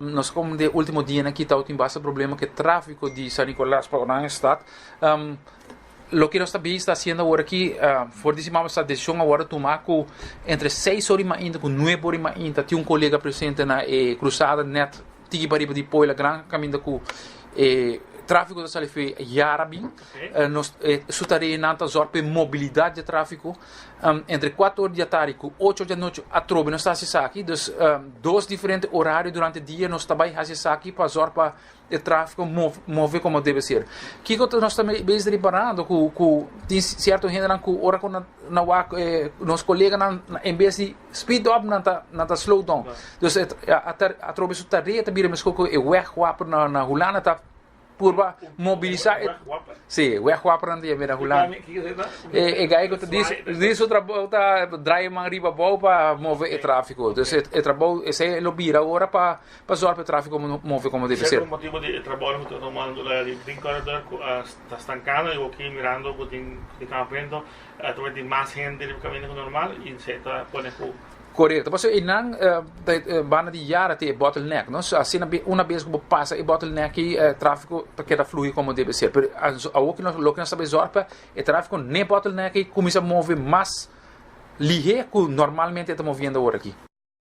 Nos como de último dia aki tin basta problema cu trafico di San Nicolas pa Oranjestad. Loke nos ta haciendo awor aki, for di siman e decision awor a tuma cu entre 6 or y cu 9 or y tin un colega presente na cruzada net tiki pariba di Poila Gran, caminda cu trafico ta sali for Yara bin. Nos su tarea nan ta zorg pa mobilidad di trafico. Entre 4 or di atardi cu 8 or di anochi atrobe nos ta haci esaki. Dus dos diferente horario durante dia nos ta bay haci esaki pa zorg pa e trafico move como debe ser. Kico nos ta bezig riparando cu tin cierto hende cu ora cu na wak nos coleganan, en bes di speed up, nan ta slow down. Dus atrobe su tarea ta bira mescos cu e wegwaper na Hulanda ta purba mobilisa. Si, wegwaper nan ta na Hulanda. E guy cu di su trabou ta draai man riba bou pa move e trafico. Dus e trabou esey lo bira ora pa zorg pa e trafico move como debe ser. E motibo di trabou cu ta tumando di Green Corridor ta stancando y aki mirando cu tin di campamento tin mas hende riba caminda cu normal y esey ta pone cu Correcto. Paso einan banda di Yara tin e bottleneck, no? So asina un bes cu pasa e bottleneck trafico ta keda flui como debe ser. Pero awor cu loke nos ta zorg pa e trafico n'e bottleneck cuminsa move mas lihe cu normalmente ta moviendo awor aki.